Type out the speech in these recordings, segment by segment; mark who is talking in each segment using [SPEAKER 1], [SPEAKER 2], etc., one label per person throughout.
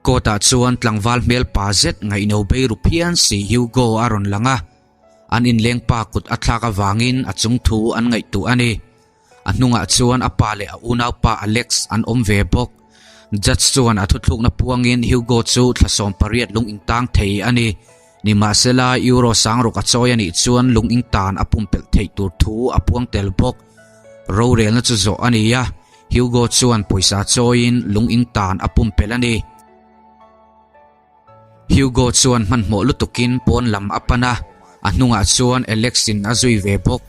[SPEAKER 1] Court-ah chuan tlangval hmel pa zet ngaihno bei ru phian si Hugo a rawn lang a, an inleng pa kut a thlak avangin a chung thu an ngaihtuah a ni. A hnungah chuan a pa leh a unaupa Alex an awm ve bawk. Judge chuan a thuthlukna puangin Hugo chu thla 18 lung intang thei a ni. Nimahsela, Euro sangruk a chawi a nih chuan lung intan a pumpelh theih tur thu a puang tel bawk. Rorelna chu zawh a ni a, Hugo chuan pawisa chawiin lung intan a pumpelh a ni. Hugo chuan hmanhmawh lutukin pawn lam a pan a, a hnungah chuan Alex-in a zui ve bawk.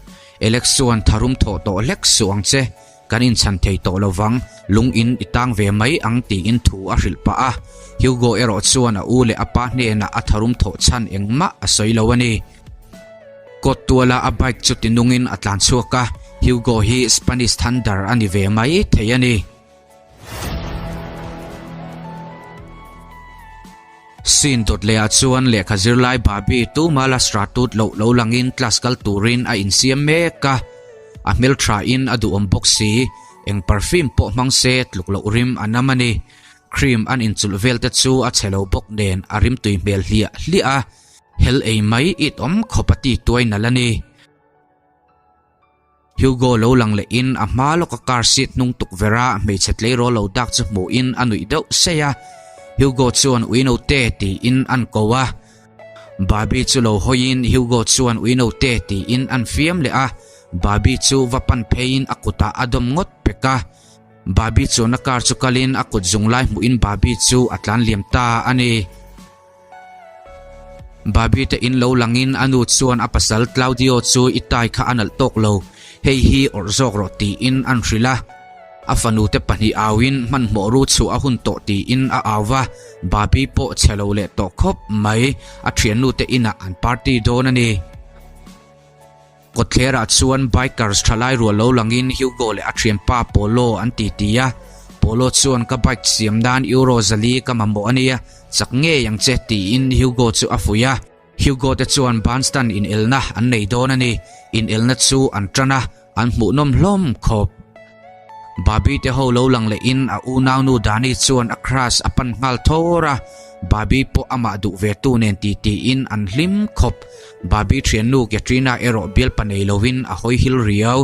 [SPEAKER 1] Alex chuan tharum thawh tawh hlek suh ang che, kan inchhan thei tawh lovang, lung in i tang ve mai ang tiin thu a hrilh pah a. Hugo erawh chuan a u leh a pa hnenah a tharum thawh chhan engmah a sawi lo a ni. Kawt tuala a bike chu tinungin a tlan chhuak a, Hugo hi Spanish Thunder a ni ve mai thei a ni. Scene dawt leh ah chuan lehkha zirlai Barbie tuma la stratut loh lo langin class kal turin a insiam mek a, a hmeltha in a duhawm bawk si, eng perfume pawh hmang se tluk loh rim a nam a ni. Cream an inchulh vel te chu a chhe lo bawk nen a rimtui hmel hliah hliah a, hel ei mai it awm khawp a ti tuai nalh a ni. Hugo lo lang leh in a hma lawka car seat hnung tukverh a hmeichhe tleirawl lo dak chu hmuh in a nuih deuh seih a, Hugo chuan Uinote tiin an ko a. Barbie chu lo hawi in Hugo chuan Uinote tiin an fiam leh a, Barbie chu va pan phei in a kutah a dawm ngawt pek a. Barbie chuan a car chu kal in a kut zung lai hmuh in Barbie chu a tlan liam ta a ni. Barbie te in lo langin a nu chuan a pasal Claudio chu i tai kha a nalh tawk lo, hei hi awrh zawk rawh tiin an hrilh a. A fanu te pahnih auin hmanhmawh ru chhuah a hun tawh tiin a au va, Barbie pawh chhe lo leh tawh khawp mai, a thiannu te inah an party dawn a ni. Kawtthlerah chuan bikers thalai rual lo langin Hugo leh a thianpa Polo an titi a, Polo chuan ka bike siam nan Euro 400 ka mamawh a nia, chak ngei ang che tiin Hugo chu a fuih a. Hugo te chuan bandstand inelna an nei dawn a ni, inelna chu an tan a, an hmuhnawm hlawm khawp. Barbie te ho lo lang lehin a unaunu Dani chuan a crush a pan nghal thawr a, Barbie pawh amah duh ve tu nen ti tiin an hlim khawp. Barbie thiannu Katrina erawh bialpa nei lovin a hawi hil riau.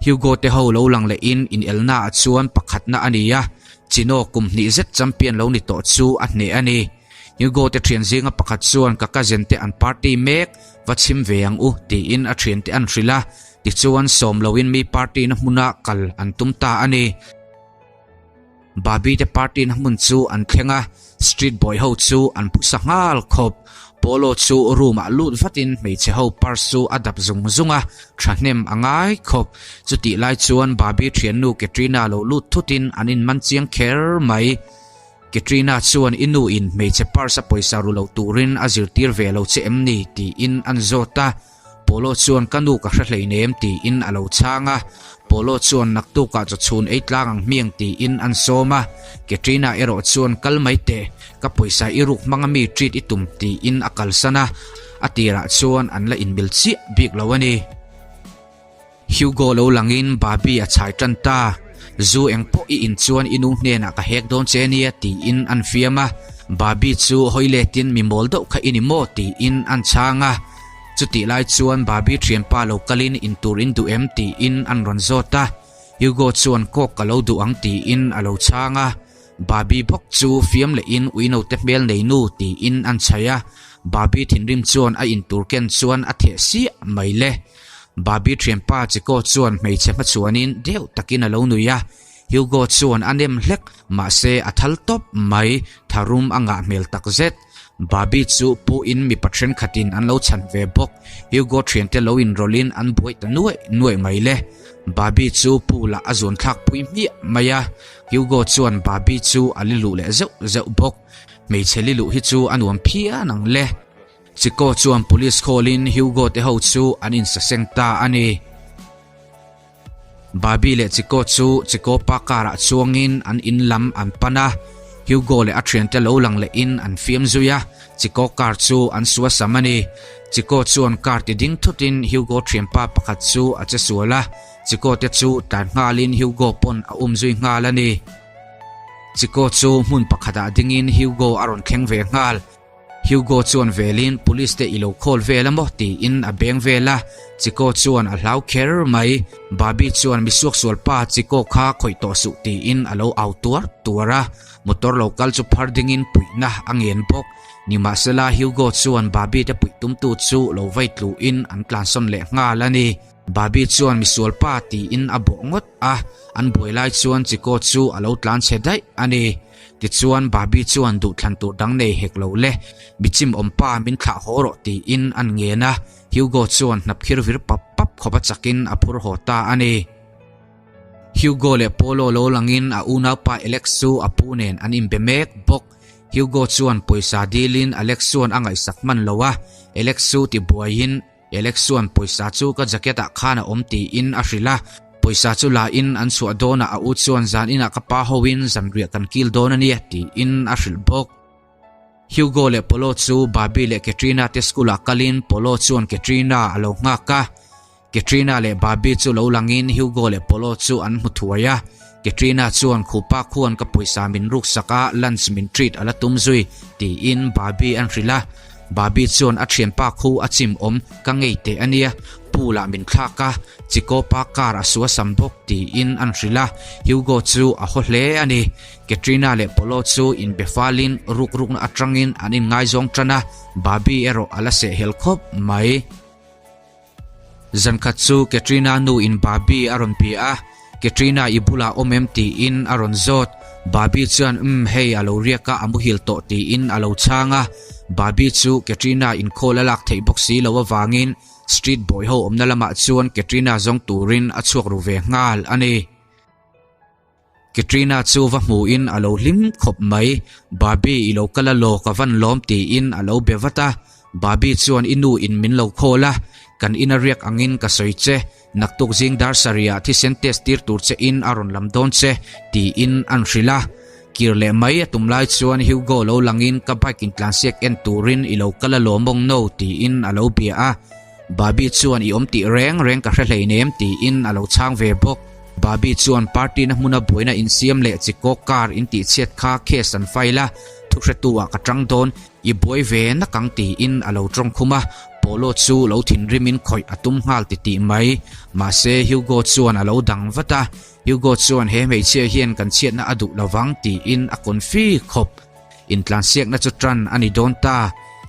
[SPEAKER 1] Hugo te ho lo lang lehin inelna ah chuan pakhatna a ni a, Chino kum hnih zet champion lo ni tawh chu a hneh a ni. Hugo te thian zinga pakhat chuan ka cousin te an party mek, va chhim ve ang u tiin a thiante an hrilh a, Tichuan sawm loin mi party na hmuna kal an tum ta a ni. Barbie te party na hmun chu an thleng a, street boy ho chu an phusa nghal khawp. Polo chu room ah lut vatin hmeichhe ho purse chu a dap zung zung a, thahnem a ngai khawp. Chutih lai chuan Barbie thiannu Katrina lo lut thutin an inman chiang kher mai. Katrina chuan i nu in hmeichhe purse a pawisa ru lo turin a zirtir ve lo che em ni tiin an zawt a. Polo chuan ka nu ka hre hleinem tiin a lo chhang a, Polo chuan naktukah chawchhun ei tlang ang hmiang tiin an sawm a, Katrina erawh chuan kal mai teh, ka pawisa i ruk hmang ami treat i tum tiin a kalsan a, a tirah chuan an la inmil chiah bik lo a ni. Hugo lo langin Barbie a chhai tan ta, Zu eng pawh i in chuan i nu hnenah ka hek dawn che nia tiin an fiam a, Barbie chu hawi letin mi mawl deuh kha i ni maw tiin an chhang a, chutih lai chuan Barbie thianpa lo kalin in tur in duh em tiin an rawn zawt a, Hugo chuan kawk ka lo duh ang tiin a lo chhang a, Barbie bawk chu fiam lehin uinote hmel nei nu tiin an chhaih a, Barbie thinrim chuan a in tur ken chuan a theh siah mai le. Barbie thianpa Chico chuan hmeichhe hmachhuanin deuh takin a lo nui a, Hugo chuan a nem hlek, mahse a thal tawp mai, tharum a ngah hmel tak zet. Barbie chu puhin mipa thenkhatin an lo chhan ve bawk, Hugo thiante lo inrawlhin an buai ta nuaih nuaih mai le. Barbie chu pool ah a zuan thlak pui hmiah mai a, Hugo chuan Barbie chu a li luh leh zeuh zeuh bawk. Hmeichhe li luh hi chu a nuam phian ang le. Chico chuan police call-in Hugo te ho chu an insaseng ta a ni. Barbie leh Chico chu Chico pa car-ah chuangin an in lam an pan a, Hugo leh a thiante lo lang lehin an fiam zui a, Chico car chu an suasam a ni. Chico chuan car ti ding thutin Hugo thianpa pakhat chu a che sual a, Chico te chu tlan nghalin Hugo pawn a um zui nghal a ni. Chico chu hmun pakhatah dingin Hugo a rawn thleng ve nghal. Hugo chuan velin police te i lo call vel a maw tiin a beng vel a, Chico chuan a hlau kher mai. Barbie chuan misuaksual pa Chico kha khawih tawh suh tiin a lo au tuar tuar a, motor lo kal chu phar dingin puihna a ngen bawk. Nimahsela Hugo chuan Barbie te puih tumtu chu lo vei tluin an tlansawn leh nghal a ni. Barbie chuan misual pa tiin a bawh ngawt a, an buai lai chuan Chico chu a lo tlan chhe daih a ni. Tichuan Barbie chuan duhthlan tur dang nei hek lo le, mi chim awm pa min thlah haw rawh tiin an ngen a, Hugo chuan hnapkhir vir pap pap khawp a chakin a phur haw ta a ni. Hugo leh Polo lo langin a unaupa Alex chu a pu nen an inbe mek bawk. Hugo chuan pawisa dilin Alex chuan a ngaihsak hman lo a, Alex chu tibuaiin, Alex chuan pawisa chu ka jacket ah khan a awm tiin a hrilh a, pawisa chu la in an chhuah dawn ah a u chuan zan inah ka pa ho in zanriah kan kil dawn a nia tiin a hrilh bawk. Hugo leh Polo chu Barbie leh Katrina te school ah kal in Polo chuan Katrina a lo nghak a, Katrina leh Barbie chu lo lang in Hugo leh Polo chu an hmu thuai a, Katrina chuan khupa khuan ka pawisa min ruk sak a lunch min treat a la tum zui tiin Barbie an hrilh a, Barbie chuan a thianpa khu a chim awm ka ngei teh a nia, pool ah min thlak a, Chico pa car a sua sam bawk tiin an hrilh a, Hugo chu a haw hle a ni. Katrina leh Polo chu inbe falin ruk rukna atangin an inngaizawng tan a, Barbie erawh a la sehhel khawp mai. Zankhat chu Katrina nu in Barbie a rawn bia a, Katrina i bulah awm em tiin a rawn zawt. Barbie chuan umm hei a lo riak a a muhil tawh tiin a lo chhang a. Barbie chu Katrina in call a lak theih bawk si lo avangin street boy ho awmna lamah chuan Katrina zawng turin a chhuak ru ve nghal a ni. Katrina chu va hmuhin a lo hlim khawp mai, Barbie i lo kal a law ka van lawm tiin a lo be vat a, Barbie chuan i nu in min lo call a, kan ina riak angin ka sawi che, naktuk zing dar sarih ah thisen test tir tur che in a rawn lam dawn che tiin an hrilh a, kir leh mai a tum lai chuan Hugo lo langin ka bike in tlansiak en turin i lo kal a law mawng no tiin a lo bia a. Barbie chuan i awm tih reng reng ka hre hleinem tiin a lo chhang ve bawk. Barbie chuan party na hmuna buaina insiam leh chikaw car in tihchhiat kha case an file a, thuhretu ah ka tang dawn, i buai ve nak ang tiin a lo tawng khum a, Polo chu lo thinrimin khawih a tum nghal titih mai. Mahse Hugo chuan a lo dang vat a, Hugo chuan he hmeichhia hian kan chhiatna a duh lovang tiin a confi khawp. Intlansiakna chu tan a ni dawn ta.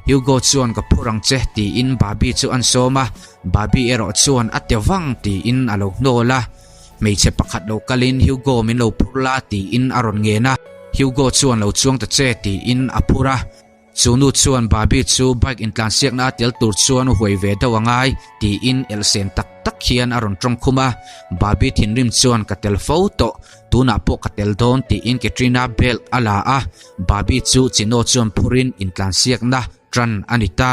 [SPEAKER 1] Hugo chuan ka phur ang che tiin Barbie chu an sawm a, Barbie erawh chuan a te vang tiin a lo hnawl a. Hmeichhe pakhat lo kalin Hugo min lo phur la tiin a rawn ngen a, Hugo chuan lo chuang ta che tiin a phur a. Chu nu chuan Barbie chu bike intlansiakna a tel tur chuan huai ve deuh a ngai tiin elhsen tak tak hian a rawn tawng khum a. Barbie thinrim chuan ka tel fo tawh, tunah pawh ka tel dawn tiin Katrina belt a la a. Barbie chu Chino chuan phurin intlansiakna tan a ni ta.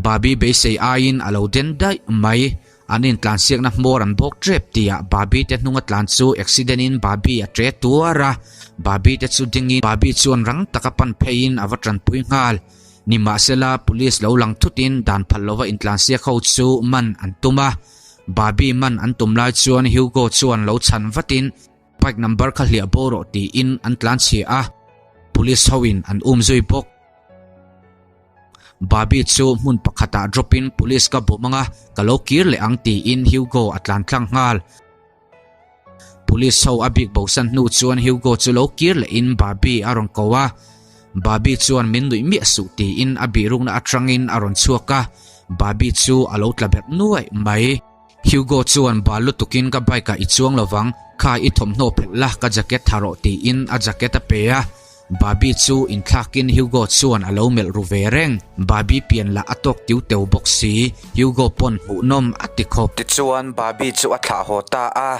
[SPEAKER 1] Barbie beisei aiin a lo den daih mai. An intlansiakna hmawr an bawk tep tihah Barbie te hnunga tlan chu accident in Barbie a tre tuar a. Barbie te chu dingin Barbie chuan rang taka pan pheiin a va tanpui nghal. Nimahsela police lo lang thutin dan phal lova intlansiak ho chu man an tum a. Barbie man an tum lai chuan Hugo chuan lo chhan vatin bike number kha hliah bo rawh tiin an tlanchhia a. Police hoin an um zui bawk. Barbie chu hmun pakhatah drop in police ka bawm anga ka lo kir leh ang tiin Hugo a tlan tlang nghal. Police ho a bik bosan hnu chuan Hugo chu lo kir leh in Barbie a rawn ko a. Barbie chuan min nuih miah suh tiin a bihrukna atangin a rawn chhuak a, Barbie chu a lo tla berh nuaih mai. Hugo chuan bal lutukin ka bike ah i chuang lovang, kha i thawmhnaw phelh la ka jacket tha rawh tiin a jacket a pe a. Barbie chu inthlakin Hugo chuan a lo melh ru ve reng. Barbie pian lah a tawk tiu teu bawk si, Hugo pawn hmuhnawm a ti khawp.
[SPEAKER 2] Tichuan Barbie chu a thlah haw ta a.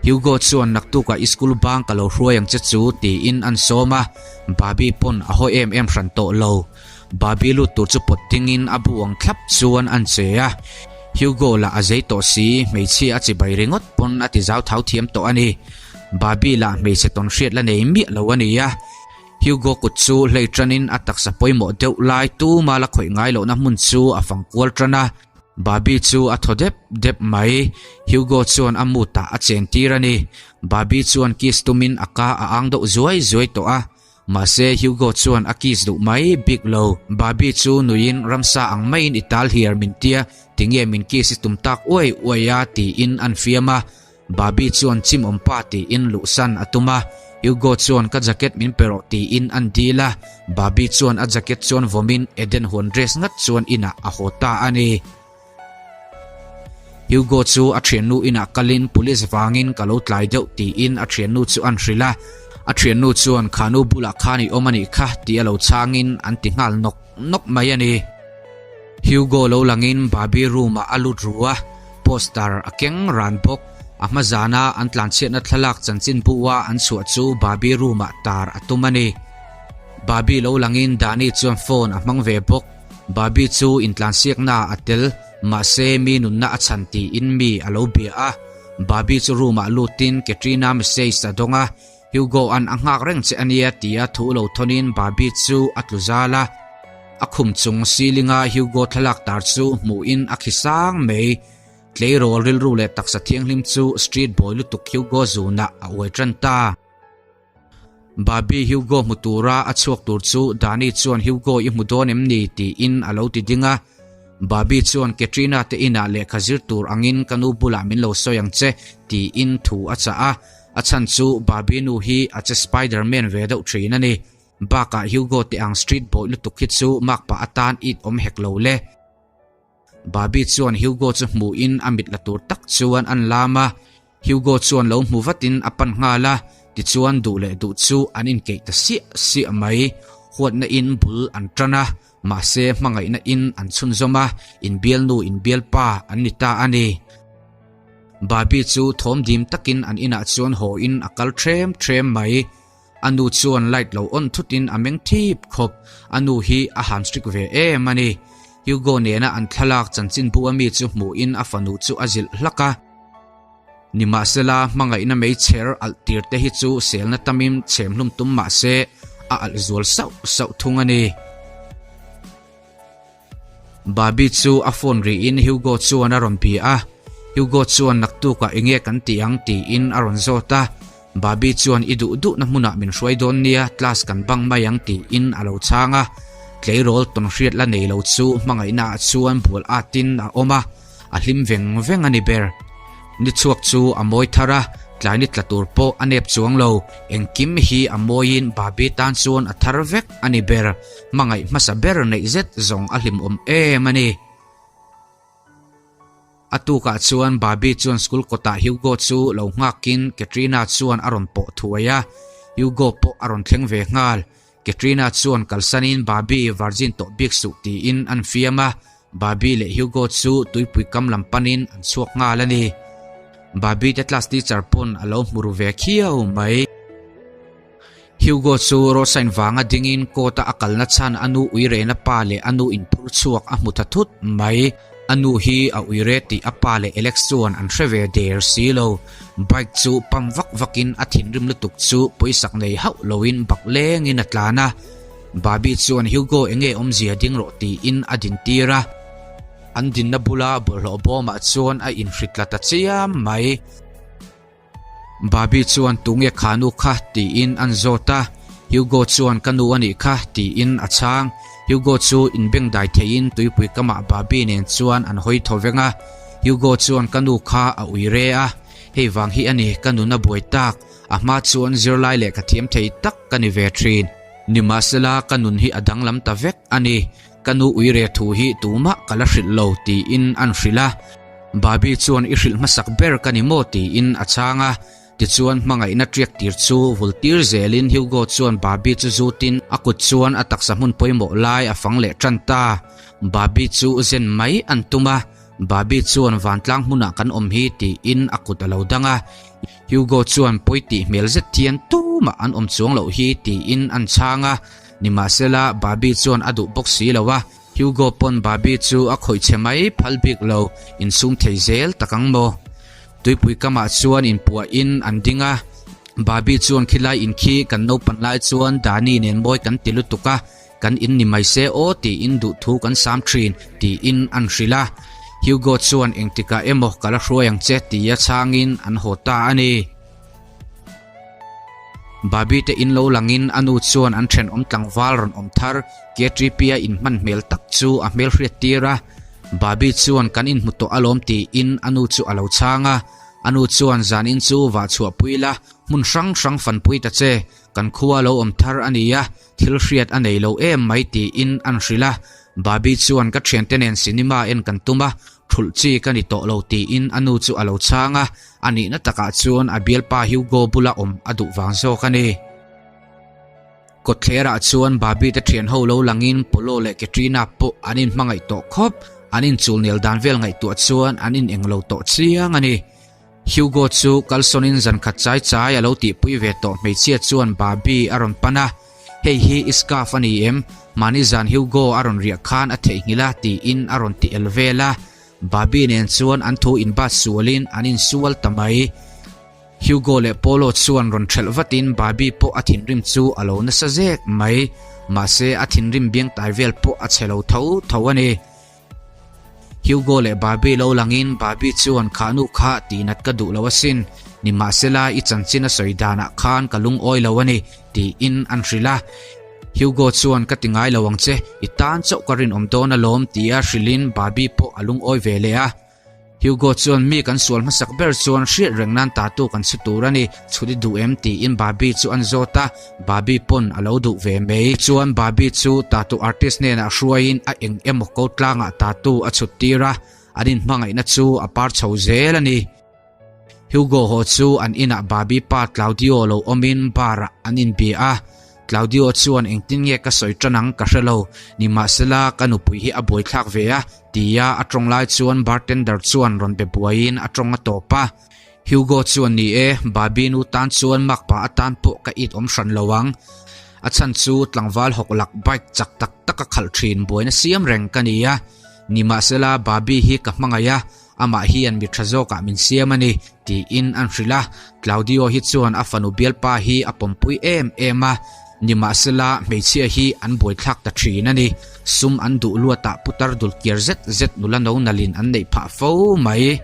[SPEAKER 1] Hugo chuan naktukah i school bang ka lo hruai ang che chu tiin an sawm a, Babie pawn a haw em em hran tawh lo. Babie lut tur chu pawt dingin a bu ang thlap chuan an che a. Hugo lah a zei tawh si, hmeichhia a chibai ringawt pawn a ti zau thau thiam tawh a ni. Babie lah hmeichhe tawn hriat la nei miah lo a ni a. Hugo kut chu hlei tanin a taksa pawimawh deuh lai tuma la khawih ngai lohna hmun chu a fang kual tan a. Babie chu a thaw dep dep mai. Hugo chuan a mood ah a chen tir a ni. Babie chuan kiss tumin a ka a ang deuh zuai zuai tawh a. Mahse Hugo chuan a kiss duh mai bik lo. Babie chu nuiin ramsa ang maiin i tal hiar min tia, tinge min kiss i tum tak uai uai a tiin an fiam a. Babie chuan chim awm pa tiin luhsan a tum a, Hugo chuan ka jacket min pe rawh tiin an dil a, Babie chuan a jacket chuan vawmin Eden huan dress ngat chuan inah a haw ta a ni. Hugo chu a thiannu inah kalin police vangin ka lo tlai deuh tiin a thiannu chu an hrilh a, a thiannu chuan khanu bulah khan i awm a nih kha tih a lo chhangin an ti nghal nawk nawk mai a ni. Hugo lo langin Babie room ah a lut ru a, poster a keng ran bawk. A hma zana an tlanchhiatna thlalak chanchinbu a an chhuah chu Babie room ah tar a tum a ni. Babie lo langin Dani chuan phone a hmang ve bawk. Babie chu intlansiakna ah a tel, mahse mi nunna a chhan tiin mi a lo bia a. Babie chu room ah lutin Katrina message a dawng a, Hugo an a nghak reng che ania tia thu lo thawnin Babie chu a tlu zal a. A khum chung ceiling a Hugo thlalak tar chu hmuhin a khi sang mai. Tleirawl rilru leh taksa thianghlim chu street boy lutuk Hugo zunah a uai tan ta. Babie Hugo hmu tura a chhuak tur chu Dani chuan Hugo i hmu dawn em ni tiin a lo ti ding a. Babie chuan Katrina te inah lehkha zir tur angin ka nu bulah min lo sawi ang che tiin thu a chah a. A chhan chu Babie nu hi a che Spiderman ve deuh thin a ni. Bakah Hugo te ang street boy lutuk hi chu makpa atan it awm hek lo le. Babie chuan Hugo chu hmuhin a mit la tur tak chuan an lam a. Hugo chuan lo hmu vatin a pan nghal a, tichuan duh leh duh chu an inkeih ta siah siah mai. Huatna in bul an tan a, mahse hmangaihna in an chhunzawm a, inbialnu inbialpa an ni ta a ni. Babie chu thawm dim takin an inah chuan haw in a kal threm threm mai. A nu chuan light lo on thutin a meng thip khawp, a nu hi a han strict ve em a ni. Hugo nena an thlalak chanchinbu a mi chu hmuhin a fanu chu a zilh hlak a. Nimahsela, hmangaihna meichher alh tir te hi chu selna tamin chhem hlum tum mahse a alh zual sauh sauh thung a ni. Babie chu a phone rihin Hugo chuan a rawn bia a, Hugo chuan naktukah enge kan tih ang tiin a rawn zawt a, Babie chuan i duh duhna hmunah min hruai dawn nia, class kan bang mai ang tiin a lo chhang a, tleirawl tawnhriat la nei lo chu hmangaihna ah chuan bual atin a awm a, a hlim veng veng a ni ber. Ni chhuak chu a mawi thar a, tlai ni tla tur pawh a nep chuang lo, engkim hi a mawiin Babie tan chuan a thar vek a ni ber. Hmangaih hmasa ber neih zet zawng a hlimawm em a ni. A tukah chuan Babie chuan school kawtah Hugo chu lo nghakin Katrina chuan a rawn pawh thuai a, Hugo pawh a rawn thleng ve nghal. Katrina chuan kalsanin Babie virgin tawh bik suh tiin an fiam a, Babie leh Hugo chu tuipui kam lam panin an chhuak nghal a ni. Babie te class teacher pawn a lo hmu ru ve khiau mai. Hugo chu Rosain vanga dingin court a a kalna chhan a nu uirena pa leh a nu inphur chhuak a hmu tha thut mai. A nu hi a uire tih a pa leh Alex chuan an hre ve der si lo. Bike chu pump vak vakin a thinrim lutuk chu pawisak nei hauh loin bak lengin a tlan a. Babie chuan Hugo enge awmzia ding rawh tiin a dintir a. An dinna bula bawlhhlawh bawmah chuan a inhritla ta chiam mai. Babie chuan tunge kha nu kha tiin an zawt a, Hugo chuan ka nu a nih kha tiin a chhang. Hugo chu inbengdai theiin tuipui kamah Babie nen chuan an hawi tho veng a, Hugo chuan ka nu kha a ui re a, hei vang hi a ni ka nuna buai tak, a hma chuan zirlai leh ka thiam thei tak ka ni ve thin. Nimahsela ka nun hi a danglam ta vek a ni, ka nu ui re thu hi tumah ka la hrilh lo tiin an hrilh a. Babie chuan i hrilh hmasak ber ka ni maw tiin a chhang a, tichuan hmangaihna ṭiak tir chu vul tir zelin Hugo chuan Babie chu zutin a kut chuan a taksa hmun pawimawh lai a fang leh ṭan ta. Babie chu zen mai an tum a, Babie chuan vantlang hmunah kan awm hi tiin a kut a lo dang a. Hugo chuan pawi tih hmel zet hian tumah an awm chuang loh hi tiin an chhang a. Nimahsela, Barbie chuan a duh bawk si lo a, Hugo pawn Barbie chu a khawih chhe mai phal bik lo, insum thei zel tak ang maw? Tuipui kamah chuan inpuahin an ding a, Barbie chuan khilai in khi kan naupan lai chuan Dani nen mawi kan ti lutuk a, kan in ni mai se aw tiin duhthu kan sam thin tiin an hrilh a. Hugo chuan engtikah emaw ka la hruai ang che tia chhangin an haw ta a ni. Barbie te in lo langin a nu chuan an thenawm tlangval rawn awm thar KTP-a inhman hmel tak chu a hmelhriat tir a. Barbie chuan kan inhmu tawh alawm tiin a nu chu a lo chhang a. A nu chuan zanin chu vah chhuahpui la, hmun hrang hrang fanpui ta che, kan khua lo awm thar a nia, thil hriat a nei lo em mai tiin an hrilh a. Barbie chuan ka thiante nen cinema en kan tum a, thulh chi ka ni tawh lo tiin a nu chu a lo chhang a, a nihna takah chuan a bialpa Hugo bula awm a duh vang zawk a ni. Kawtthlerah chuan Barbie te thian ho lo langin Polo leh Katrina pawh an inhmangaih tawh khawp, an inchulnel dan vel ngaihtuah chuan an ineng lo tawh chiang a ni. Hugo chu kalsawnin zan khat chai chai a lo tihpui ve tawh hmeichhia chuan Barbie a rawn pan a, Hei hi i scarf a ni em? Mahni zan Hugo a rawn riah khan a theihnghilh a tiin a rawn ti el vel a. Barbie nen chuan an thu inbat sualin an insual ta mai. Hugo leh Polo chuan rawn ṭhelh vatin Barbie pawh a thinrim chu a lo nasa zek mai. Mahse a thinrim biangtai vel pawh a chhe lo tho tho a ni. Hugo leh Barbie lo langin Barbie chuan kha nu kha tihnat ka duh lo asin, nimahsela i chanchin a sawi danah khan ka lungawi lo a ni, tiin an hrilh a. Hugo chuan ka ti ngai lo ang che, i tan chauh ka rinawm dawn alawm tia hrilhin Barbie pawh a lungawi ve leh a. Hugo chuan mi kan sual hmasak ber chuan hriat reng nan tatu kan chhu tur a ni, chhut i duh em tiin Barbie chu an zawt a, Barbie pawn a lo duh ve mai. Chuan Barbie chu tatu artist hnenah hruaiin a eng emaw ko tlangah tatu a chhut tir a, an inhmangaihna chu a par chho zel a ni. Hugo haw chu an inah Barbie pa Claudio lo awmin bar ah an inbia a, Claudio chuan engtin nge ka sawi tan ang ka hre lo, nimahsela ka nupui hi a buaithlak ve a, tia a tawng lai chuan bartender chuan rawn be buaiin a tawng a tawp a. Hugo chuan ni e, Barbie nu tan chuan makpa atan pawh ka it awm hran lo ang. A chhan chu tlangval hawk lak bike chak tak tak a khalh thin buaina siam reng ka ni a, nimahsela Barbie hi ka hmangaih a, Amah hian mi tha zawkah min siam a ni, tiin an hrilh a. Claudio hi chuan a fanu bialpa hi a pawmpui em em a, nimahsela hmeichhia hi an buaithlak ta thin a ni. Sum an duh luatah putar dul kiar zet zet nula no nalhin an neih phah fo mai.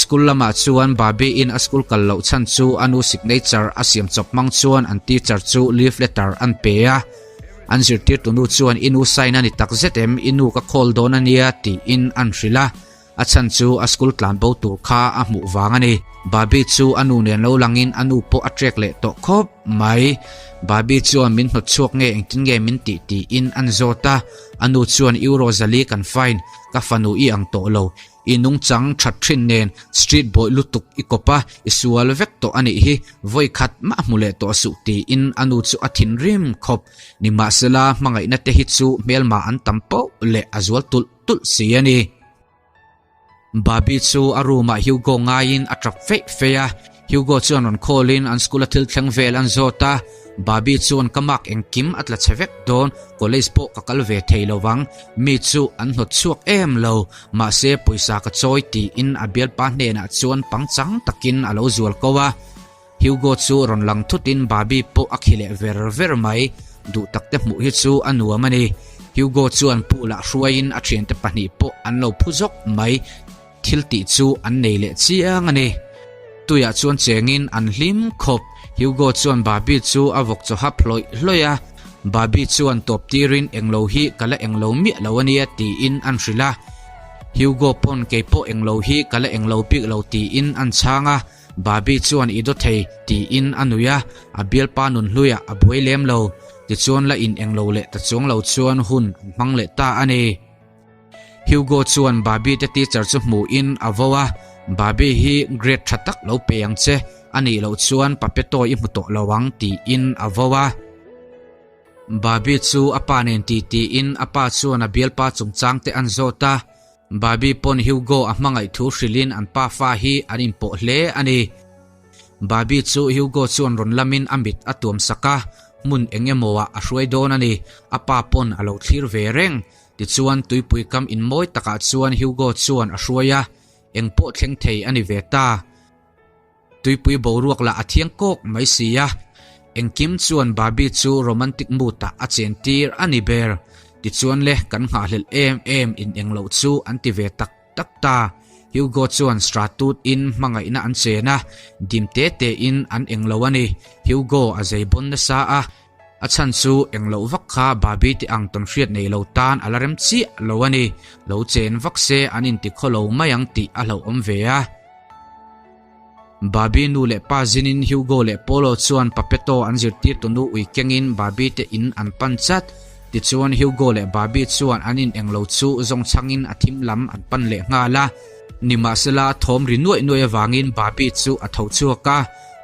[SPEAKER 1] School lamah chuan Barbie-in a school kal loh chhan chu a nu signature a siam chawp hmang chuan an teacher chu leave letter an pe a. An zirtirtu nu chuan i nu sign a ni tak zet em, i nu ka call dawn a nia tiin an hrilh a, a chhan chu a school tlan bo tur kha a hmuh vang a ni. Barbie chu a nu nen lo langin a nu pawh a trek leh tawh khawp mai. Barbie chuan min hnawt chhuak nge engtin nge min tih tiin an zawt a, a nu chuan euro zali kan fine, ka fanu i ang tawh lo, I nungchang that thin nen street boy lutuk i kawp a, i sual vek tawh a nih hi, vawi khat mah hmu leh tawh suh tiin a nu chu a thinrim khawp. Nimahsela hmangaihna te hi chu hmelma an tam poh leh a zual tulh tulh si a ni. Barbie chu a room ah Hugo ngaiin a tap feih feih a, Hugo chuan rawn call in an school a thil thleng vel an zawt a, Barbie chuan ka mark engkim a tla chhe vek dawn, college pawh ka kal ve thei lo vang, mi chu an hnawt chhuak em lo, mahse pawisa ka chawi tiin a bialpa hnenah chuan pangchang takin a lo zual ko a. Hugo chu rawn lang thutin Barbie pawh a khi leh ver ver mai, duh takte hmuh hi chu a nuam a ni. Hugo chuan pool ah hruaiin a thiante pahnih pawh an lo phu zawk mai. Thil tih chu an nei leh chiang a ni. Tuiah chuan chengin an hlim khawp. Hugo chuan Barbie chu a vawk chaw hap hlawih hlawih a. Barbie chuan tawp tirin englo hi ka la englo miah lo a nia tiin an hrilh a. Hugo pawn kei pawh englo hi ka la englo bik lo tiin an chhang a. Barbie chuan i daw thei tiin a nui a, a bialpa nun hluiah a buai lem lo. Tichuan la in englo leh ta chuang lo chuan hun an hmang leh ta a ni. Hugo chuan Barbie te teacher chu hmuhin a vo a, Barbie hi grade tha tak lo pe ang che, a nih loh chuan Papeto i hmu tawh lo ang tiin a vo a. Barbie chu a pa nen ti tiin a pa chuan a bialpa chungchang te an zawt a. Babi pawn Hugo a hmangaih thu hrilhin an pafa hi an inpawh hle a ni. Babi chu Hugo chuan rawn lamin a mit a tuam sak a, hmun eng emawah a hruai dawn a ni. A pa pawn a lo thlir ve reng. Tichuan tuipui kam inmawi takah chuan Hugo chuan a hruai a, eng pawh thleng thei a ni ve ta. Tuipui boruak lah a thiang kawk mai si a, engkim chuan Barbie chu romantic mood ah a chen tir a ni ber. Tichuan le kan nghahhlelh em em in engloh chu an ti ve tak tak ta. Hugo chuan Stratut in hmangaihna an chen a, dim te te in an englo a ni. Hugo a zei bawn nasa a, a chhan chu engloh vak kha Barbie te ang tawnhriat nei lo tan a la rem chiah lo a ni. Lo chen vak se an inti khawlo mai ang tih a hlauhawm ve a. Barbie nu leh pa zinin Hugo leh Polo chuan Papeto an zirtir tunu ui kengin Barbie te in an pan chat. Tichuan Hugo leh Barbie chuan an in englo chu zawng chhangin a thim lam an pan leh nghal a. Nimahsela thawm ri nuaih nuaih avangin Barbie chu a tho chhuak a.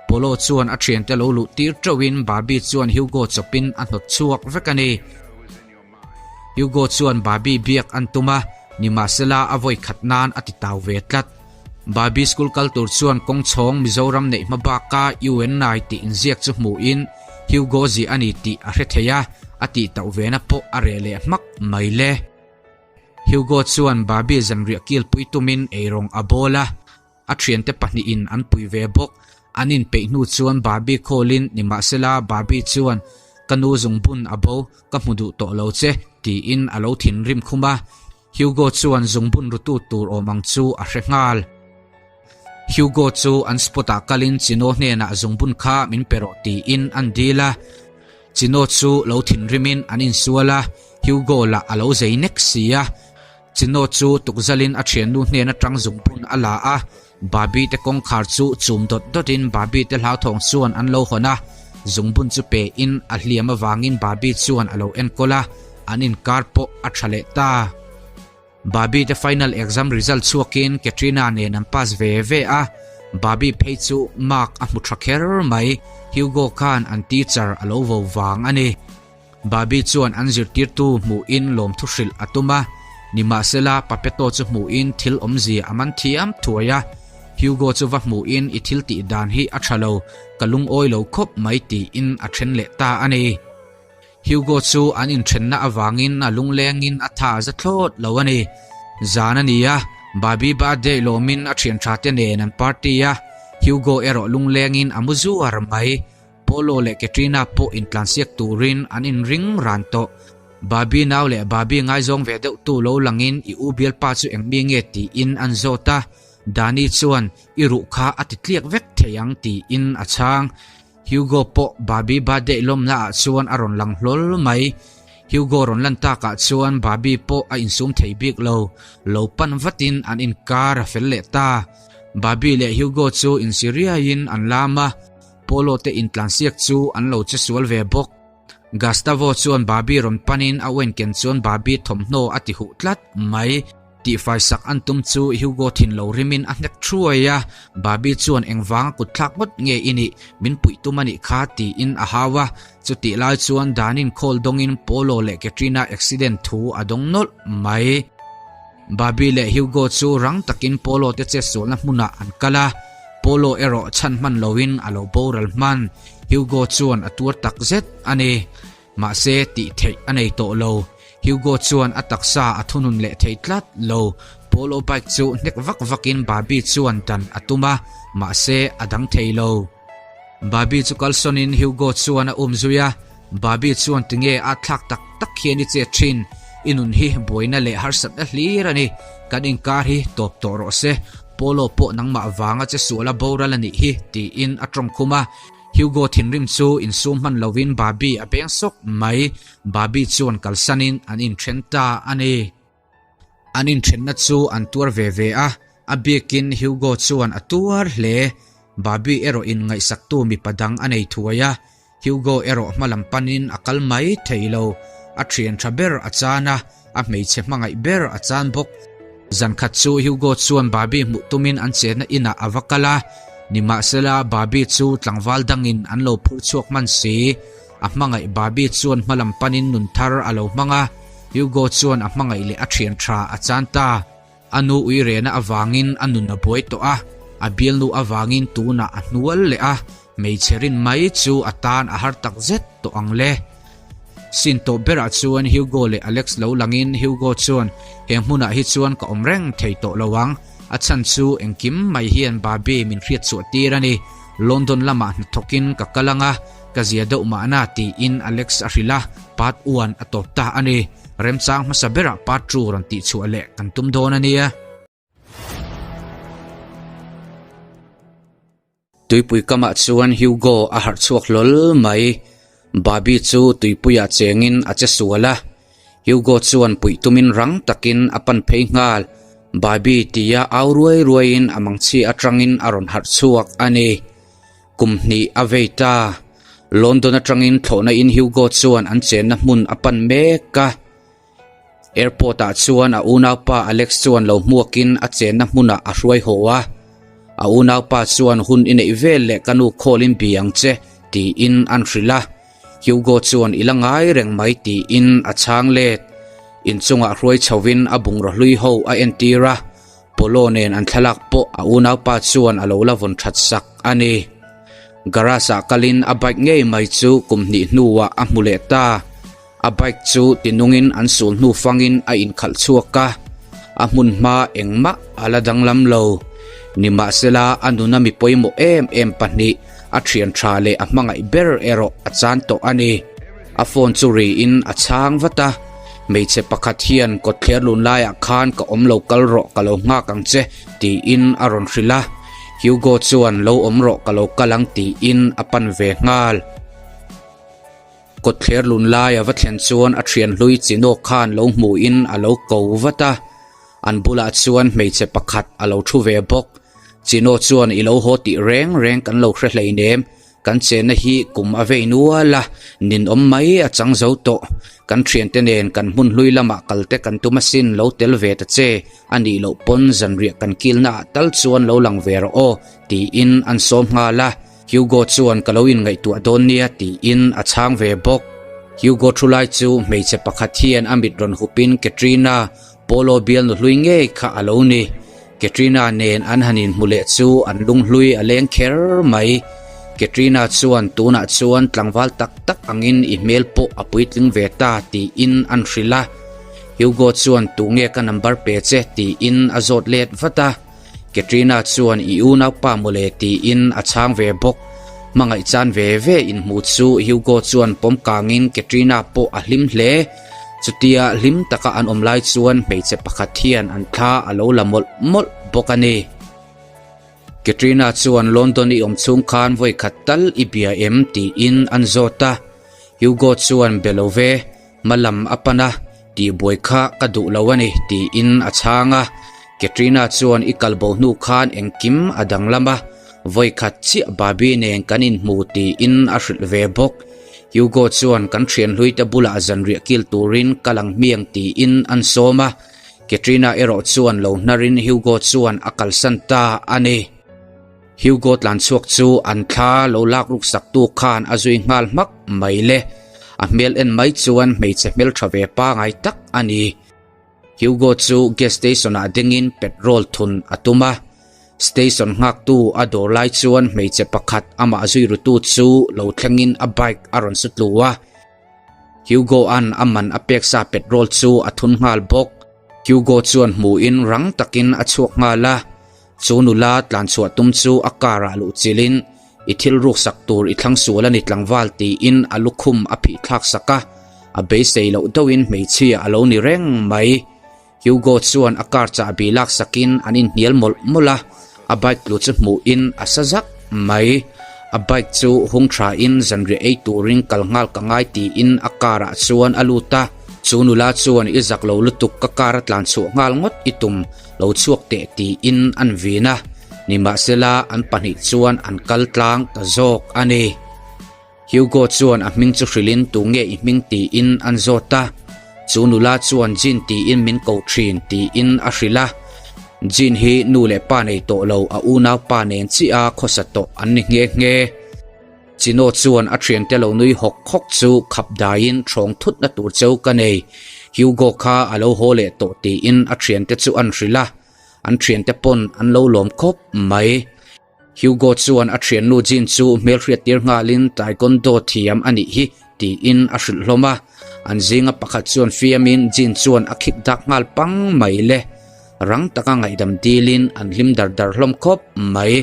[SPEAKER 1] Polo chuan a thiante lo luh tir teuhin Barbie chuan Hugo chawpin a hnawt chhuak vek a ni. Hugo chuan Barbie biak an tum a, nimahsela a vawi khat nan a ti tau ve tlat. Barbie school kal tur chuan kawng chhawng Mizoram neih hma baka UNI tih inziak chu hmuhin Hugo ziah a ni tih a hre thei a, a tih tauh vena pawh a reh leh hmak mai le. Hugo chuan Barbie zanriah kilpui tumin eirawng a bawl a. A thiante pahnihin an pui ve bawk. An inpeih hnu chuan Barbie call-in nimahsela Barbie chuan, Ka nu zungbun a bo, ka hmu duh tawh lo che, tiin a lo thinrim khum a. Hugo chuan zungbun rutu tur awm ang chu a hre nghal. Hugo chu an spot-ah kalin Chino hnenah zungbun kha min pe rawh tiin an dil a. Chino chu lo thinrimin an insual a, Hugo lah a lo zei nek si a. Chino chu tukzalin a thiannu hnen atang zungbun a la a, Barbie te kawngkhar chu chum dawt dawtin Barbie te hlauthawng chuan an lo hawn a, zungbun chu pe in a hliam avangin Barbie chuan a lo enkawl a, an inkar pawh a tha leh ta. Barbie te final exam result chhuakin Katrina nen an pass ve ve a, Barbie phei chu mark a hmu tha kher mai, Hugo khan an teacher a lo vo vang a ni. Barbie chuan an zirtirtu hmuhin lawmthu hrilh a tum a, nimahsela Papeto chu hmuhin thil awmzia a man thiam thuai a. Hugo chu va hmuhin i thil tih dan hi a tha lo, ka lungawi lo khawp mai tiin a then leh ta a ni. Hugo chu an inthenna avangin a lunglengin a tha za thlawt lo a ni. Zan a ni a, Barbie birthday lawmin a thian tha te nen an party a, Hugo erawh lunglengin a mu zuar mai. Polo leh Katrina pawh intlansiak turin an inring ran tawh. Barbie nau leh Barbie ngaizawng ve deuh tu lo langin i u bialpa chu eng mi nge tiin an zawt a, Dani chuan i ruh kha a ti tliak vek thei ang tiin a chhang. Hugo pawh Barbie birthday lawmna ah chuan a rawn lang hlawl mai. Hugo rawn lan takah chuan Barbie pawh a insum thei bik lo, lo pan vatin an inkar a fel leh ta. Barbie leh Hugo chu insi riaiin an lam a. Polo te intlansiak chu an lo che sual ve bawk. Gustavo chuan Barbie rawn panin a uain ken chuan Barbie thawmhnaw a ti huh tlat mai. Tihfai sak an tum chu Hugo thin lo rimin a hnek thuai a, Barbie chuan engvanga kut thlak ngawt nge i nih, min puih tum a nih kha tiin a hau a. Chutih lai chuan Danin call dawngin Polo leh Katrina accident thu a dawng nawlh mai. Barbie leh Hugo chu rang takin Polo te chetsualna hmunah an kal a. Polo erawh chhan hman loin a lo boral hman. Hugo chuan a tuar tak zet a ni. Mahse tih theih a nei tawh lo. Hugo chuan a taksa a thunun leh thei tlat lo. Polo bike chu hnek vak vakin Barbie chuan dan a tum a, mahse a dang thei lo. Barbie chu kalsawnin Hugo chuan a um zui a. Barbie chuan tinge a thlak tak tak hian i chet thin, i nun hi buaina leh harsatna hlir a ni, kan inkar hi tawp tawh rawh se, Polo pawh nangmah vanga che suala boral a nih hi, tiin a tawng khum a. Hugo thinrim chu insum hman lovin Barbie a beng sawk mai, Barbie chuan kalsanin an inthen ta a ni. An inthenna chu an tuar ve ve a, a bikin Hugo chuan a tuar hle. Barbie erawh in ngaihsaktu mipa dang a nei thuai a, Hugo erawh hmalam panin a kal mai thei lo. A thian tha ber a chan a, a hmeichhe hmangaih ber a chan bawk. Zankhat chu Hugo chuan Barbie hmuh tumin an chenna inah a va kal a, nimahsela Barbie chu tlangval dangin an lo phur chhuak hman si. A hmangaih Barbie chuan hmalam panin nun thar a lo hmang a, Hugo chuan a hmangaih leh a thian tha a chan ta. A nu uirena avangin a nun a buai tawh a, a bialnu avangin tunah a hnual leh a, hmeichhe rin mai chu a tan a har tak zet tawh ang le. Sin tawh berah chuan Hugo leh Alex lo langin Hugo chuan he hmunah hi chuan ka awm reng thei tawh lo ang, a chhan chu engkim mai hian Barbie min hriat chhuah tir a ni. London lamah hnathawkin ka kal ang a, ka zia deuh mahna tiin Alex a hrilh a, part one a tawp ta a ni. Remchang hmasa berah part two rawn tih chhuah leh kan tum dawn a nia. Tuipui kamah chuan Hugo a harh chhuak hlawl mai. Barbie chu tuipuiah chengin a che sual a. Hugo chuan puih tumin rang takin a pan phei nghal. Barbie tia au ruai ruaiin a mangchhi atangin a rawn harh chhuak a ni. Kum hnih a vei ta. London atangin thlawhna in Hugo chuan an chenna hmun a pan mek a. Airport ah chuan a unaupa Alex chuan lo hmuakin a chenna hmunah a hruai haw a. A unaupa chuan hun i neih vel leh ka nu call in bi ang che tiin an hrilh a. Hugo chuan i la ngai reng mai tiin a chhang let. Inchungah hruai chhovin a bungraw hlui ho a entir a. Polo nen an thlalak pawh a unaupa chuan a lo la vawn that sak a ni. Garage ah kalin a bike ngei mai chu kum hnih hnuah a hmu leh ta. A bike chu tinungin an sul hnu fangin a inkhalh chhuak a, a hmun hma engmah a la danglam lo. Nimahsela a nuna mi pawimawh em em pahnih, a thian tha leh a hmangaih ber erawh a chan tawh a ni. A phone chu riin a chhang vat a, Hmeichhe pakhat hian kawtthler lun laiah khan ka awm lo kal rawh ka lo nghak ang che tiin a rawn hrilh a. Hugo chuan lo awm rawh ka lo kal ang tiin a pan ve nghal. Kawtthler lun lai a va thlen chuan a thian hlui Chinawk khan lo hmuhin a lo ko vat a, an bulah chuan hmeichhe pakhat a lo thu ve bawk. Chinaw chuan i lo haw tih reng reng kan lo hre hleinem, kan chenna hi kum a vei nual a, ninawm mai a chang zo tawh. Kan thiante nen kan hmun hlui lamah kal te kan tum asin lo tel ve ta che, a nih loh pawn zanriah kan kilnaah tal chuan lo lang ve rawh aw, tiin an sawm nghal a. Hugo chuan ka lo inngaihtuah dawn nia tiin a chhang ve bawk. Hugo thu lai chu hmeichhe pakhat hian a mit rawn hupin Katrina, Polo bialnu hlui ngei kha a lo ni. Katrina nen an han inhmu leh chu an lunghlui a leng kher mai. Katrina chuan tunah chuan tlangval tak tak angin i hmel pawh a puitling ve ta tiin an hrilh a. Hugo chuan tunge ka number pe che tiin a zawt let vat a. Katrina chuan i unaupa mawle tiin a chhang ve bawk. Hmangaih chan ve ve inhmuh chu Hugo chuan pawm kangin Katrina pawh a hlim hle. Chutia hlim taka an awm lai chuan hmeichhe pakhat hian an thla a lo la mawlh mawlh bawk a ni. Katrina chuan London i awm chhung khan vawi khat tal i bia em tiin an zawt a. Hugo chuan be lo ve. Hma lam a pan a, tihbuai kha ka duh lo a ni tiin a chhang a. Katrina chuan i kalbo hnu khan engkim a danglam a, vawikhat chiah Barbie nen kan inhmu tiin a hrilh ve bawk. Hugo chuan kan thianhlui te bulah zanriah kil turin ka lang hmiang tiin an sawm a, Katrina erawh chuan lo hnarin Hugo chuan a kalsan ta a ni. Hugo tlan chhuak chu an thla lo lak ruk sak tu khan a zui nghal hmak mai le. A hmel en mai chuan hmeichhe hmeltha ve pangai tak a ni. Hugo chu gas station ah dingin petrol thun a tum a. Station nghaktu a dawr lai chuan hmeichhe pakhat amah zui rutu chu lo thlengin a bike a rawn su tlu a. Hugo-a'n a man a pek sa petrol chu a thun nghal bawk. Hugo chuan hmuhin rang takin a chhuak nghal a. Chu nula tlan chhuah tum chu a car ah luh chilhin i thil ruk sak tur i thlang sual a ni tlangval tiin a lukhum a phih thlak sak a, a beisei loh deuhin hmeichhia a lo ni reng mai. Hugo chuan a car chahbi lak sakin an inhnial mawlh mawlh a, a bike tlu chu hmuhin a sa zak mai. A bike chu hung thain zanriah ei turin kal nghal ka ngai tiin a car ah chuan a lut a, chu nula chuan i zak lo lutuk ka car a tlan chhuah nghal ngawt i tum Lo chhuak teh tiin an vin a, nimahsela an pahnih chuan an kal tlang ta zawk a ni. Hugo chuan a hming chu hrilhin tunge i hming tiin an zawt a, chu nula chuan Jean tiin min ko thin tiin a hrilh a. Jean hi nu leh pa nei tawh lo a unaupa nen chiah a khawsa tawh an ni nghe nghe. Chino chuan a thiante lo nui hawk hawk chu khap daiin thawng thutna tur cheu ka nei, Hugo kha a lo haw leh tawh tiin a thiante chu an hrilh a. An thiante pawn an lo lawm khawp mai. Hugo chuan a thiannu Jean chu hmelhriat tir nghalin taekwondo thiam a nih hi tiin a hrilh hlawm a. An zinga pakhat chuan fiamin Jean chuan a khik dak nghal pang mai le. Rang taka ngaihdam dilin an hlim dar dar hlawm khawp mai.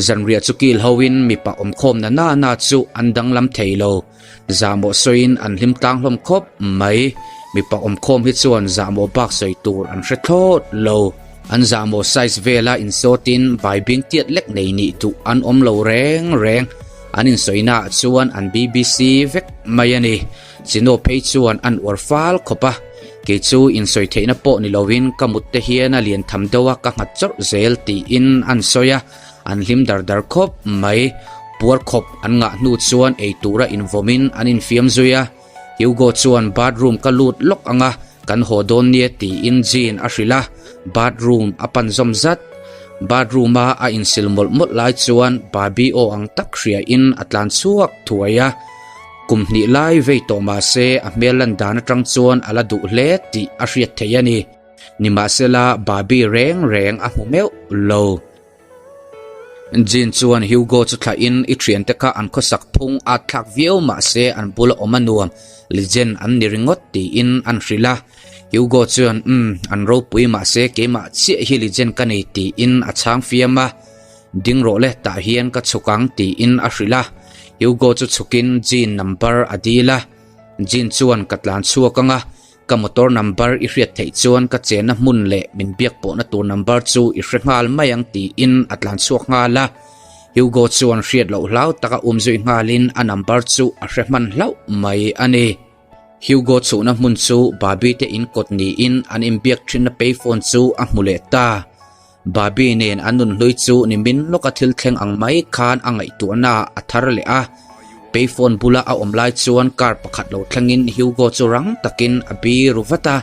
[SPEAKER 1] Zanriah chu kil hoin mipa awmkhawm na na na chu an danglam thei lo. Zahmawh sawiin an hlim tlang hlawm khawp mai. Mipa awmkhawm hi chuan zahmawh bak sawi tur an hre thlawt lo. An zahmawh size vela insawtin baibing tiat lek nei nih duh an awm lo reng reng. An insawi naah chuan an BBC vek mai a ni. Chino phei chuan an uar fal khawp a. Kei chu insawi theihna pawh ni loin ka mut te hian a lian tham deuh a ka nghat chawrh zel tiin an sawi a. An hlim dar dar khawp mai. Puar khawp an ngah hnu chuan ei tura invawmin an infiam zui a. Hugo chuan bathroom ka lut lawk ang a, kan haw dawn nia tiin Jean a hrilh a, bathroom a pan zawm zat. Bathroom a a insil mawlh mawlh lai chuan Barbie aw ang tak hriain a tlan chhuak thuai a. Kum hnih lai vei tawh mah se a hmel lan dan atang chuan a la duh hle tih a hriat theih a ni. Nimahsela Barbie reng reng a hmu meuh lo. Jean chuan Hugo chu thlahin i thiante kha an khawsak phung at thlak viau mahse an bula awm a nuam, legend an ni ringawt tiin an hrilh a. Hugo chuan umm an ropui mahse keimah chiah hi legend ka nei tiin a chhang fiam a. Ding rawh le tah hian ka chhuk ang tiin a hrilh a. Hugo chu chhukin Jean number a dil a. Jean chuan ka tlan chhuak ang a, Ka motor number i hriat theih chuan ka chenna hmun leh min biak pawhna tur number chu i hre nghal mai ang tiin a tlan chhuak nghal a. Hugo chuan hriat loh hlau taka um zui nghalin a number chu a hre hman hlauh mai a ni. Hugo chhuhna hmun chu Barbie te in kawt niin an inbiak thinna payphone chu a hmu leh ta. Barbie nen an nunhlui chu nimin lawka thil thleng ang mai khan a ngaihtuahna a thar leh a. Payphone bula a awm lai chuan car pakhat lo thlengin Hugo chu rang takin a biru vat a.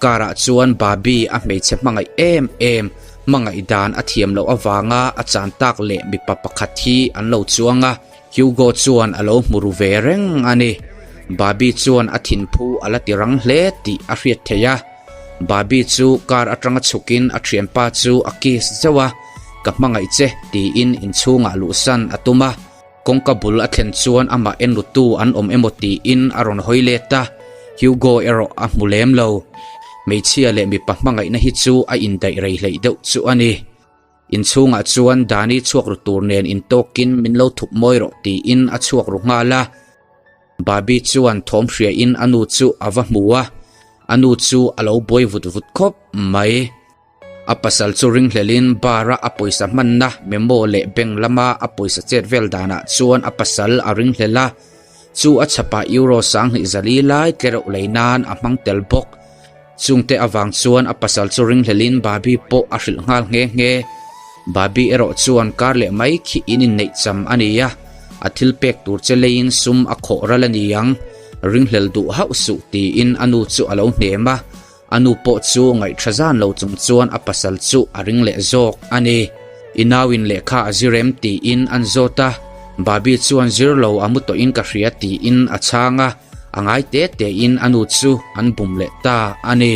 [SPEAKER 1] Car ah chuan Barbie a hmeichhe hmangaih em em, hmangaih dan a thiam loh avanga a chan tak leh mipa pakhat hi an lo chuang a. Hugo chuan a lo hmu ru ve reng a ni. Barbie chuan a thinphu a la ti rang hle tih a hriat theih a. Barbie chu car atanga chhukin a thianpa chu a kiss zeuh a, Ka hmangaih che tiin inchhungah luhsan a tum a, kawngka bul a thlen chuan amah enrutu an awm emaw tiin a rawn hawi let a, Hugo erawh a hmu lem lo. Hmeichhia leh mipa hmangaihna hi chu a indaih rei hleih deuh chu a ni. Inchhungah chuan Dani chhuak ru tur nen intawkin min lo thup mawi rawh tiin a chhuak ru nghal a. Barbie chuan thawm hriain a nu chu a va hmu a, a nu chu a lo buai vut vut khawp mai. A pasal chu ringhlelin bar-a a pawisa hmanna memo leh bank lama a pawisa chet vel danah chuan a pasal a ringhlel a, chu a chhapah euro 20 zali lai tlereuh lei nan a hmang tel bawk. Chungte avang chuan a pasal chu ringhlelin Barbie pawh a hrilh nghal nghe nghe. Barbie erawh chuan kar leh mai khi in inneih cham a ni a, a thil pek tur che leiin sum a khawh ral a ni ang, ringhlel duh hauh suh tiin a nu chu a lo hnem a, a nu pawh chu ngaihtha zan lo chung chuan a pasal chu a ring leh zawk a ni. I nauin lehkha a zir em tiin an zawt a, Barbie chuan zir lo a mu tawhin ka hria tiin a chhang a. A ngai te tein a nu chu an bum leh ta a ni.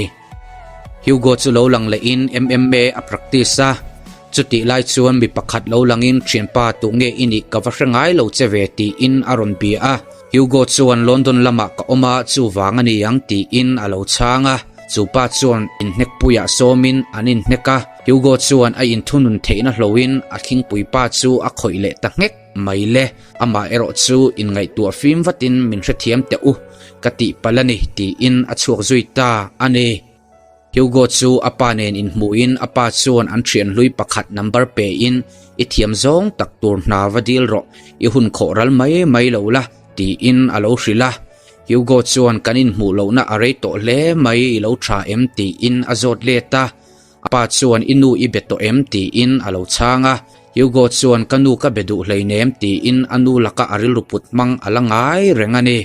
[SPEAKER 1] Hugo chu lo lang lehin MMA a practice a, chutih lai chuan mi pakhat lo langin thianpa tu nge i nih ka va hre ngai lo che ve tiin a rawn bia a. Hugo chuan London lamah ka awm a chuvang a ni ang tiin a lo chhang a. Chu pa chuan inhnekpuiah sawmin an inhnek a, Hugo chuan a inthunun theihna hlohin a thlingpui pa chu a khawih leh ta nghek. Mai le, amah erawh chu inngaihtuah fim vatin min hrethiam teh u, ka tih palh a ni, tiin a chhuak zui ta a ni. Hugo chu a pa nen inhmuhin a pa chuan an thian hlui pakhat number pein, I thiam zawng tak tur hna va dil rawh, i hun khawh ral mai mai lo la, tiin a lo hrilh a. Hugo chuan kan inhmuh lohna a rei tawh hle mai, i lo tha em? tiin a zawt let a. A pa chuan i nu i be tawh em? tiin a lo chhang a. Hugo chuan ka nu ka be duh hleinem tiin a nu laka a rilru put hmang a la ngai reng a ni.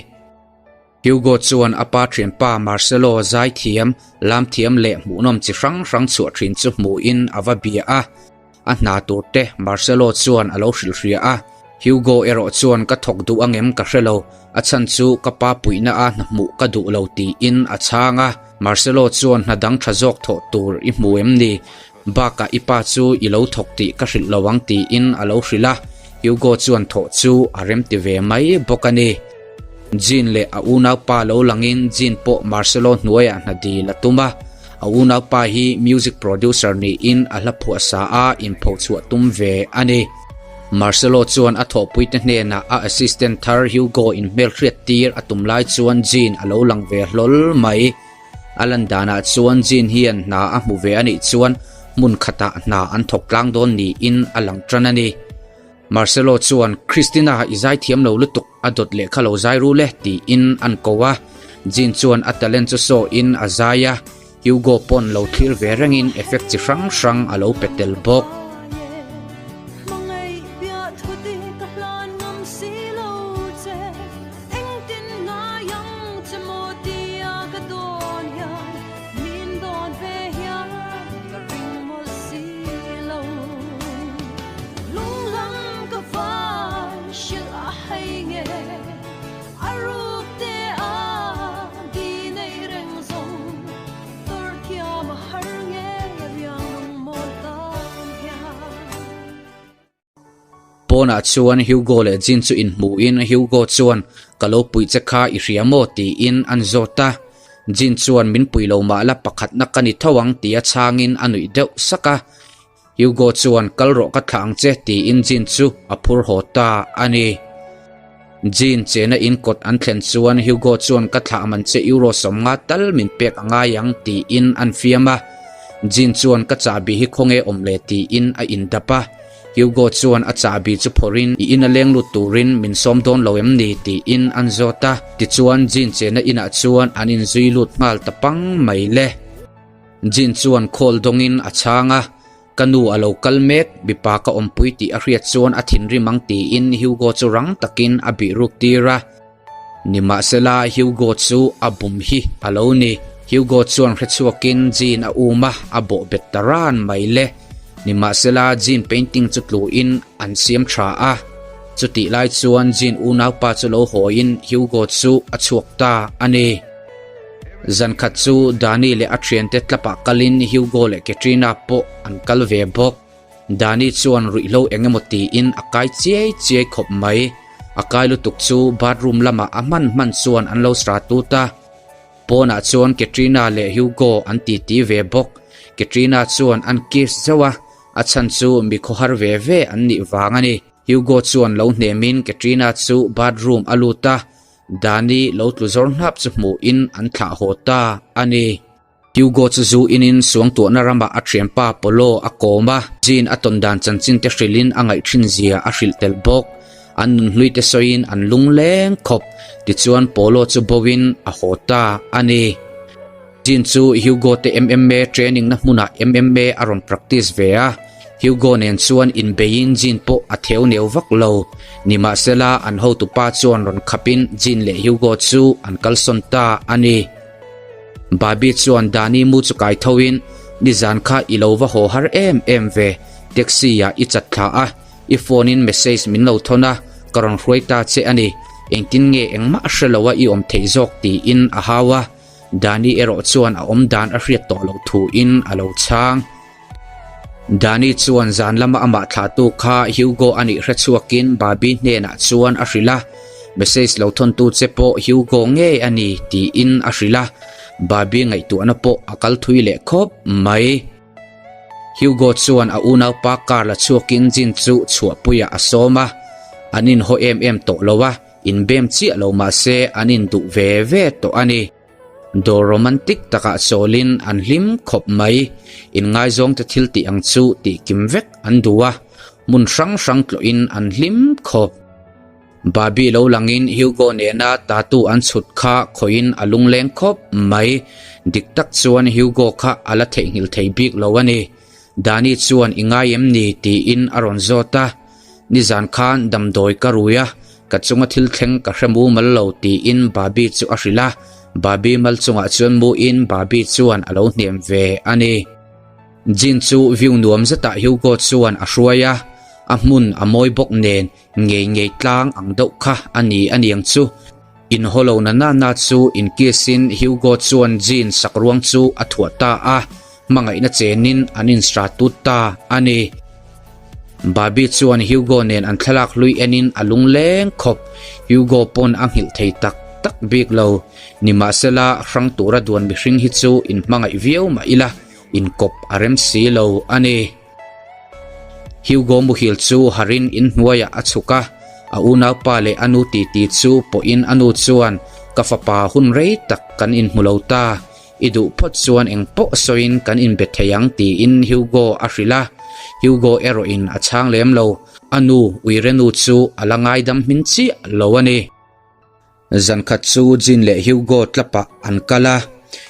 [SPEAKER 1] Hugo chuan a pa thianpa Marcelo zaithiam, lamthiam leh hmuhnawm chi hrang hrang chhuah thin chu hmuhin a va bia a. A hna tur te Marcelo chuan a lo hrilhhria a. Hugo erawh chuan ka thawk duh angem ka hre lo, a chhan chu ka pa puihna a hna hmuh ka duh lo tiin a chhang a. Marcelo chuan hna dang tha zawk thawh tur i hmu em ni? Bakah i pa chu i lo thawk tih ka hrilh lo ang tiin a lo hrilh a, Hugo chuan thawh chu a remti ve mai bawk a ni. Jean leh a unaupa lo langin Jean pawh Marcelo hnuaiah hna dil a tum a, a unaupa hi music producer niin a hla phuah sa a inphochhuah tum ve a ni. Marcelo chuan a thawhpuite hnenah a assistant thar Hugo inhmelhriat tir a tum lai chuan Jean a lo lang ve hlawl mai. A lan danah chuan Jean hian hna a hmu ve a nih chuan hmun khatah hna an thawk tlang dawn niin a lang tan a ni. Marcelo chuan, Christina, i zai thiam lo lutuk, a dawt lehkha lo zai ru le, tiin an ko a. Jean chuan a talent chu sawiin a zai a, Hugo pawn lo thlir ve rengin effect chi hrang hrang a lo pe tel bawk.
[SPEAKER 3] Engtin ngai ang che maw tia ka dawn hian min dawn ve hian ka ring mawlh si lo. Lunglam ka van hrilh a hei nge a ruk te a di nei reng zawng tawrh thiam a har nge riang lung mawl tan hian.
[SPEAKER 1] Pawnah chuan Hugo leh Jean chu inhmuhin Hugo chuan, Ka lo puih che kha i hria maw? tiin an zawt a. Jean chuan, Min puih lo mah la pakhatna ka ni tho ang tia chhangin a nuih deuh sak a. Hugo chuan, Kal rawh ka thlah ang che tiin Jean chu a phur haw ta a ni. Jean chena in kawt an thlen chuan Hugo chuan ka thlah man che euro 50 tal min pek a ngai ang tiin an fiam a. Jean chuan ka chahbi hi khawnge awm le tiin a indap a. Hugo chuan a chahbi chu phawrhin i ina leng lut turin min sawm dawn lo em ni tiin an zawt a. Tichuan Jean chena inah chuan an inzui lut nghal ta pang mai le. Jean chuan khawl dawngin a chhang a. Ka nu a lo kal mek, mipa ka awmpui tih a hriat chuan a thinrim ang tiin Hugo chu rang takin a bih ruk tir a. Nimahsela Hugo chu a bum hi a lo ni. Hugo chuan hrechhuakin Jean a um a, a bawh bet ta ran mai le. Nimahsela Jean painting chu tluin an siam tha a. Chutih lai chuan Jean unaupa chu lo hawiin Hugo chu a chhuak ta a ni. Zan khat chu Dani leh a thiante tlapah kalin Hugo leh Katrina pawh an kal ve bawk. Dani chuan ruihhlo eng emaw tiin a kai chiai chiai khawp mai. A kai lutuk chu bathroom lamah a hman hman chuan an lo sra tut a. Pawnah chuan Katrina leh Hugo an titi ve bawk. Katrina chuan an kiss zeuh a, a chhan chu mi khawhar ve ve an nih vang a ni. Hugo chuan lo hnemin Katrina chu bathroom a lut a, Dani lo tlu zawr hnap chu hmuhin an thlah haw ta a ni. Hugo chu zu inin suangtuahna ramah a thianpa Polo a kawm a, Jean a tawn dan chanchin te hrilhin a ngaih thin zia a hrilh tel bawk. An nunhlui te sawiin an lungleng khawp, tichuan Polo chu boin a haw ta a ni. Jean chu Hugo te MMA training na hmunah MMA a rawn practice ve a, Hugo nen chuan inbeiin Jean pawh a theu neu vak lo. Nimahsela an hotupa chuan rawn khapin Jean leh Hugo chu an kalsawn ta a ni. Barbie chuan Dani mu chu kai thoin, Nizan kha i lo va haw har em em ve, taxi ah i chat thla a, I phone in message min lo thawn a, ka rawn hruai ta che a ni. Engtin nge engmah hre lo a i awm theih zawk tiin a hau a. Dani erawh chuan a awm dan a hriat tawh loh thuin a lo chhang. Dani chuan zan lama amah thlahtu kha Hugo a nih hre chhuakin Barbie hnenah chuan a hrilh a, message lo thawntu che pawh Hugo ngei a ni tiin a hrilh a, Barbie ngaihtuahna pawh a kal thui leh khawp mai. Hugo chuan a unaupa car la chhuakin Jean chu chhuahpuiah a sawm a, an inhaw em em tawh lo a, Inbem chiah lo mah se an induh ve ve tawh a ni. Dawr romantic takah chawlin an hlim khawp mai. Inngaizawngte thil tih ang chu tih kim vek an duh a, hmun hrang hrang tlawhin an hlim khawp. Barbie lo langin Hugo nena tattoo an chhut kha khawihin a lungleng khawp mai. Dik tak chuan Hugo kha a la theihnghilh thei bik lo a ni. Dani chuan i ngai em ni tiin a rawn zawt a. Nizan khan damdawi ka rui a, ka chunga thil thleng ka hre mumal lo tiin Barbie chu a hrilh a, Barbie mal chungah chuan muin Barbie chuan a lo hnem ve a ni. Jean chu view nuam zetah Hugo chuan a hruai a, a hmun a mawi bawk nen ngei ngei tlang ang deuh kha a ni aniang chu. Inhaw lo na na na chu inkiss in Hugo chuan Jean sakruang chu a thuah ta a, hmangaihna chenin an instratut ta a ni. Babi chuan Hugo nen an thlalak hlui enin a lungleng khawp. Hugo pawn a nghilh thei tak tak bik lo. Nimahsela, hrang tura duan mihring hi chu inhmangaih viau mah ila, inkawp a rem si lo a ni. Hugo muhil chu harin inhnuaiah a chhuk a, a unaupa leh a nu titi chu pawhin a nu chuan, Ka fapa hun rei tak kan inhmu lo ta. I duh phawt chuan eng pawh sawiin kan inbe thei ang tiin Hugo a hrilh a, Hugo erawhin a chhang lem lo, a nu uirenu chu a la ngaidam hmin chiah lo a ni. Zankhat chu Jean leh Hugo tlapah an kal a,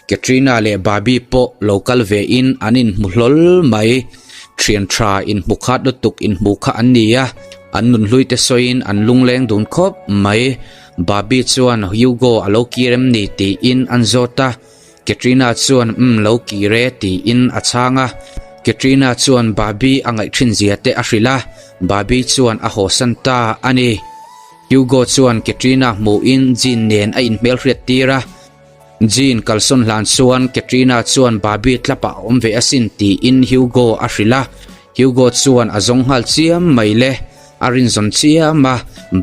[SPEAKER 1] Katrina leh Barbie pawh lo kal vein an inhmu hlawl mai. Thian tha inhmu khat lutuk inhmu kha an ni a, an nunhlui te sawiin an lungleng dun khawp mai. Barbie chuan Hugo a lo kir em ni tiin an zawt a, Katrina chuan umm lo kir e tiin a chhang a. Katrina chuan Barbie a ngaih thin zia te a hrilh a, Barbie chuan a hawsan ta a ni. Hugo chuan Katrina hmuhin Jean nen a inhmelhriat tir a, Jean kalsawn hlan chuan Katrina chuan Barbie tlapah a awm ve asin tiin Hugo a hrilh a, Hugo chuan a zawng nghal chiam mai le. A rinzawn chiam a,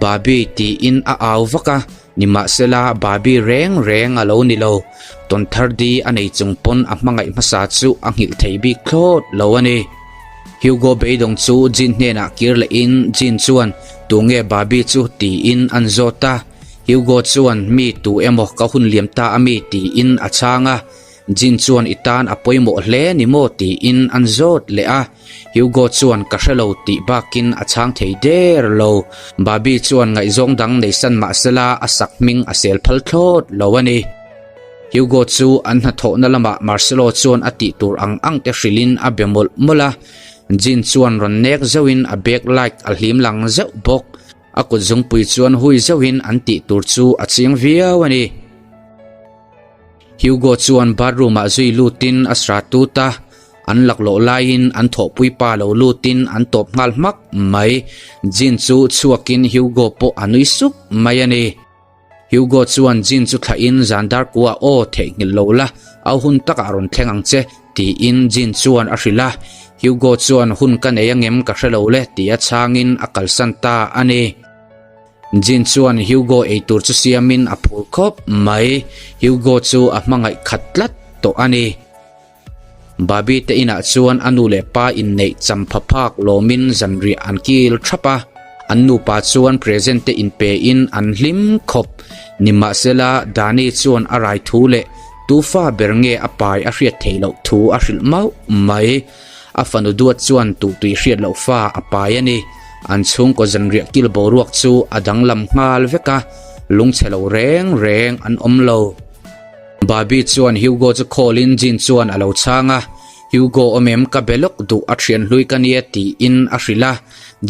[SPEAKER 1] Babi tiin a au vak a, nimahsela Babi reng reng a lo ni lo. Tawnthar di a nei chung pawn a hmangaih hmasa chu a nghilh thei bik thlawt lo a ni. Hugo beidawng chu Jean hnenah kir lehin Jean chuan Tunge Babi chu tiin an zawt a, Hugo chuan Mi tu emaw ka hun liam ta a mi tiin a chhang a, Jean chuan I tan a pawimawh hle ni maw tiin an zawt leh a. Hugo chuan ka hre lo tih bakin a chhang thei der lo. Babi chuan ngaihzawng dang nei san mah sela a sak hming a sel phal thlawt lo a ni. Hugo chu an hnathawhna lamah Marcelo chuan a tih tur ang ang te hrilhin a be mawlh mawlh a. Jean chuan rawn nek zeuhin a bag light a hlim lang zeuh bawk. A kut zungpui chuan hui zeuhin an tih tur chu a chiang viau a ni. Hugo chuan bathroom ah zui lutin a sra tut a. An laklawh laiin an thawhpui pa lo lutin an tawp nghal hmak mai. Jean chu chhuakin Hugo pawh a nui sup mai a ni. Hugo chuan Jean chu thlahin zan dar kua aw theihnghilh lo la, au hun takah rawn thleng ang che tiin Jean chuan a hrilh a. Hugo chuan hun ka nei angem ka hre lo le tia chhangin a kalsan ta a ni. Jean chuan Hugo eitur chu siamin a phur khawp mai. Hugo chu a hmangaih khat tlat tawh a ni. Babi te inah chuan a nu leh pa inneih champha phak lawmin zanriah an kil thap a, an nupa chuan present te inpe in an hlim khawp. Nimahsela, Dani chuan a rai thu leh tu fa ber nge a pai a hriat theih loh thu a hrilh mauh mai. A fanu duat chuan tuhtui hriat loh fa a pai a ni. An chhungkaw zanriah kil boruak chu a danglam nghal vek a, lungchhe lo reng reng an awm lo. Babi chuan Hugo chu call in Jean chuan a lo chhang a, Hugo awm em ka be lawk duh a thian hlui ka nia tiin a hrilh a,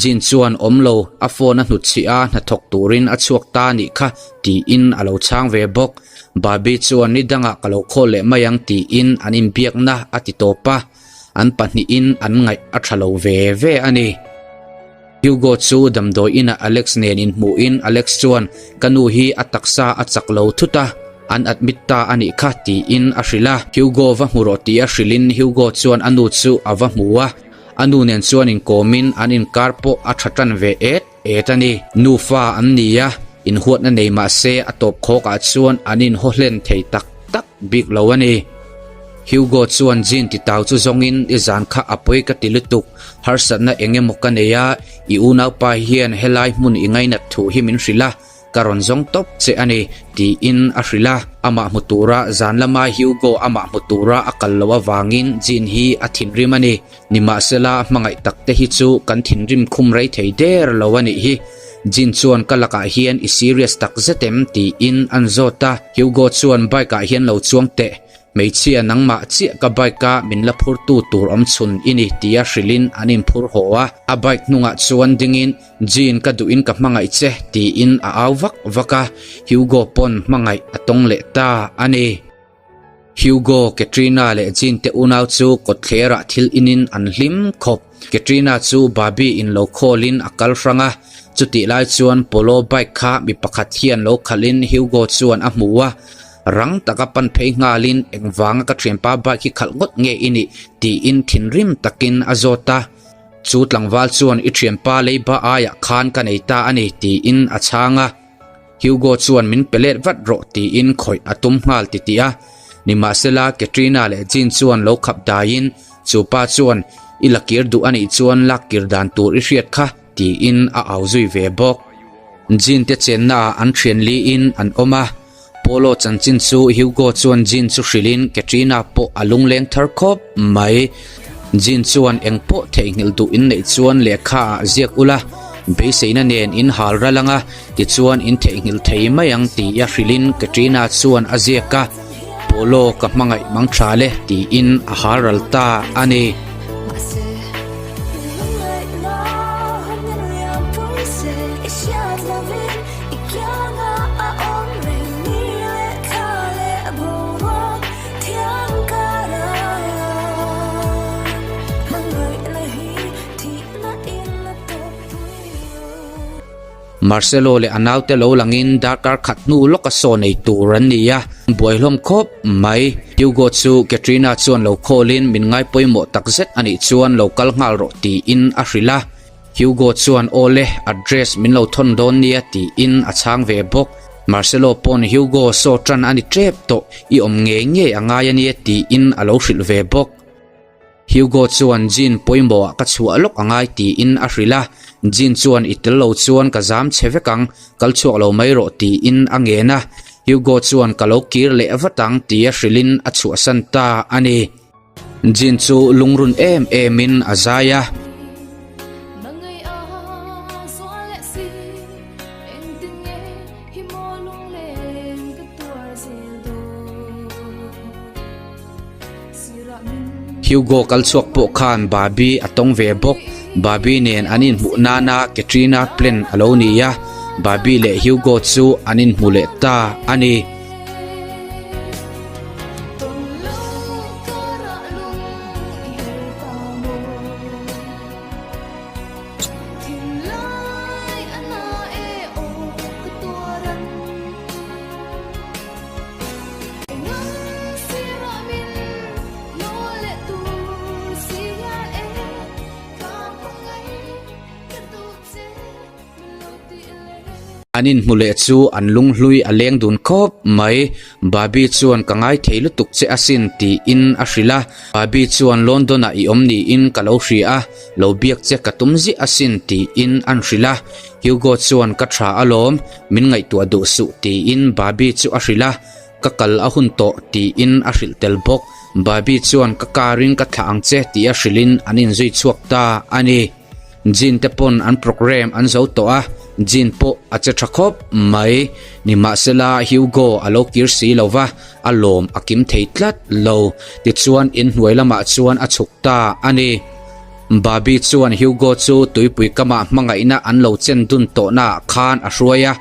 [SPEAKER 1] Jean chuan awm lo, a phone a hnutchhih a hnathawk turin a chhuak ta anih kha tiin a lo chhang ve bawk. Babi chuan ni dangah ka lo call leh mai ang tiin an inbiakna a ti tawp a, an pahnihin an ngaih a tha lo ve ve a ni. Hugo chu damdawi inah Alex nen inhmuhin Alex chuan ka nu hi a taksa a chak lo thut a, an admit ta a nih kha tiin a hrilh a. Hugo va hmu rawh tia hrilhin Hugo chuan a nu chu a va hmu a, a nu nen chuan inkawmin an inkar pawh a tha tan ve et et a ni. Nufa an ni a, inhuatna nei mah se a tawp khawkah chuan an inhaw hlen thei tak tak bik lo a ni. Hugo chuan Jean titau chu zawngin i zan kha a pawi ka ti lutuk, harsatna eng emaw ka nei a, i unaupa hian helai hmun i ngainat thu hi min hrilh a, ka rawn zawng tawp che a ni, tiin a hrilh a. Amah hmu tura zan lama Hugo amah hmu tura a kal loh avangin Jean hi a thinrim a ni. Nimahsela, hmangaih tak te hi chu kan thinrim khum rei thei der lo a nih hi. Jean chuan ka lakah hian i serious tak zet em? tiin an zawt a. Hugo chuan bike ah hian lo chuang teh. Hmeichhia nangmah chiah ka bike a min la phurtu tur awm chhun i ni tia hrilhin an inphur haw a. A bike hnungah chuan dingin Jean ka duhin ka hmangaih che tiin a au vak vak a. Hugo pawn hmangaih a tawng leh ta a ni. Hugo, Katrina leh Jean te unau chu kawtthlerah thil inin an hlim khawp. Katrina chu Barbie in lo call in a kal hrang a. Chutih lai chuan Polo bike kha mi pakhat hian lo khalhin Hugo chuan a hmu a, rang taka pan phei nghalin engvanga ka thianpa bike hi khalh ngawt nge i nih tiin thinrim takin a zawt a. Chu tlangval chuan i thianpa leiba aiah khan ka nei ta a ni tiin a chhang a. Hugo chuan min pe let vat rawh tiin khawih a tum nghal titih a. Nimahsela Katrina leh Jean chuan lo khap daiin chu pa chuan i la kir duh a nih chuan lak kir dan tur i hriat kha tiin a au zui ve bawk. Jean te chenna ah an thian liin an awm a. Polo chanchin chu Hugo chuan Jean chu hrilhin Katrina pawh a lungleng thar khawp mai. Jean chuan eng pawh theihnghilh duh in neih chuan lehkha ah ziak ula, beiseina nen in hal ral anga tichuan in theihnghilh thei mai ang tih a hrilhin Katrina chuan a ziak a, Polo ka hmangaih mang tha le tiin a hal ral ta a ni. Marcelo leh a naute lo langin darkar khat hnu lawka saw nei tur an ni a, buai hlawm khawp mai. Hugo chu Katrina chuan lo khawlin min ngai pawimawh takzet a nih chuan lo kal nghal rawh tiin a hrilh a. Hugo chuan aw le, address min lo thawn dawn nia tiin a chhang ve bawk. Marcelo pawn Hugo saw tan a ni tep tawh, i awm ngei ngei a ngai a nia tiin a lo hrilh ve bawk. Hugo chuan Jean pawimawh ah ka chhuah lawk a ngai tiin a hrilh a, Jean chuan i tel lo chuan ka zam che vek ang, kal chhuak lo mai rawh tiin a ngen a, Hugo chuan ka lo kir leh vat ang tia hrilhin a chhuahsan ta a ni. Jean chu lungrun em em in a zai a. Hugo kal chhuak pawh khan Barbie a tawng ve bawk. Barbie nen an inhmuh nana Katrina plan a lo ni a, Barbie leh Hugo chu an inhmu leh ta a ni. An inhmu leh chu an lunghlui a leng dun khawp mai. Barbie chuan ka ngai thei lutuk che asin tiin a hrilh a. Barbie chuan London ah i awm niin ka lo hria a, lo biak che ka tum ziah asin tiin an hrilh a. Hugo chuan ka tha alawm, min ngaihtuah duh suh tiin Barbie chu a hrilh a. Ka kal a hun tawh tiin a hrilh tel bawk. Barbie chuan ka car in ka thlah ang che tia hrilhin an inzui chhuak ta a ni. Jean te pawn an programme an zo tawh a, Jean pawh a che tha khawp mai. Nimahsela Hugo a lo kir si lo va, a lawm a kim thei tlat lo. Tichuan inhnuai lamah chuan a chhuk ta a ni. Barbie chuan Hugo chu tuipui kamah hmangaihna an lo chen dun tawhnaah khan a hruai a,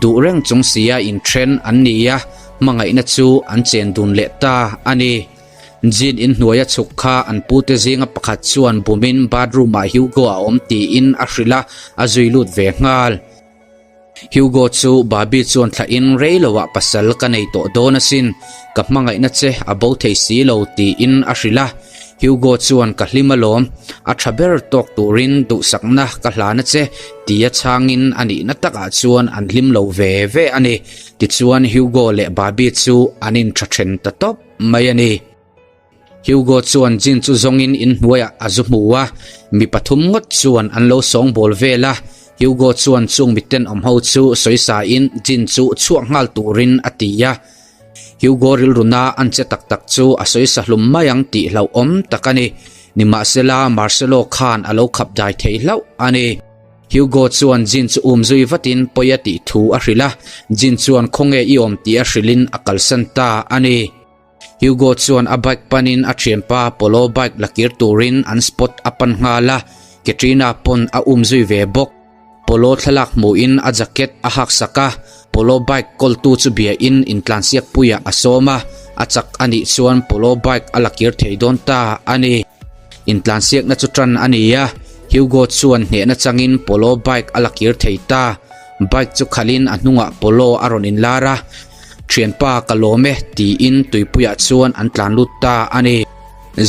[SPEAKER 1] duh reng chung sia inthen an ni a, hmangaihna chu an chen dun leh ta a ni. Jean inhnuaia chhuk kha an pute zinga pakhat chuan bumin bathroom-ah Hugo a awm tiin a hrilh a, a zui lut ve nghal. Hugo chu Barbie chuan thlahin rei loah pasal ka nei tawh dawn asin, ka hmangaihna che a bo thei si lo tiin a hrilh a. Hugo chuan ka hlim alawm, a tha ber tawk turin duhsakna ka hlan a che tia chhangin a nihna takah chuan an hlim lo ve ve a ni. Tichuan Hugo leh Barbie chu an intha then ta tawp mai a ni. Hugo chuan Jean chu zawngin inhnuaiah a zu hmu a, mi pathum ngawt chuan an lo sawngbawl vel a. Hugo chuan chung miten awm ho chu sawisain Jean chu chhuak nghal turin a ti a. Hugo rilruna an che tak tak chu a sawisa hlum mai ang tih hlauhawm tak a ni. Nimahsela Marcelo khan a lo khap dai thei hlauh a ni. Hugo chuan Jean chu um zui vatin pawi a tih thu a hrilh a, Jean chuan khawnge i awm tih a hrilhin a kalsan ta a ni. Hugo chuan a bike panin a thianpa Polo bike la kir turin an spot a pan nghal a, Katrina pawn a um zui ve bawk. Polo thlalak hmuhin a jacket a hak sak a, Polo bike kawltu chu biain intlansiak puiah a sawm a, a chak a nih chuan Polo bike a la kir thei dawn ta a ni. Intlansiakna chu tan a ni a, Hugo chuan hnehna changin Polo bike a la kir thei ta. Bike chu khalhin a hnungah Polo a rawn inlar a, Thianpa ka lawm e tiin tuipuiah chuan an tlan lut ta a ni.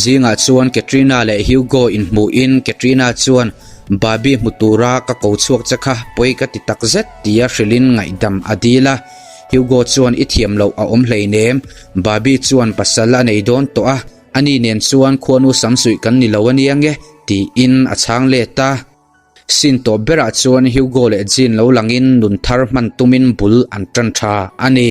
[SPEAKER 1] Zingah chuan Katrina leh Hugo inhmuhin Katrina chuan Barbie hmu tura ka ko chhuak che kha pawi ka ti tak zet tia hrilhin ngaihdam a dil a. Hugo chuan i thiam loh a awm hleinem, Barbie chuan pasal a nei dawn tawh a, ani nen chuan khuanu samsuih kan ni lo a nia nge tiin a chhang let a. Sin tawp berah chuan Hugo leh Jean lo langin nun thar hman tumin bul an tan tha a ni.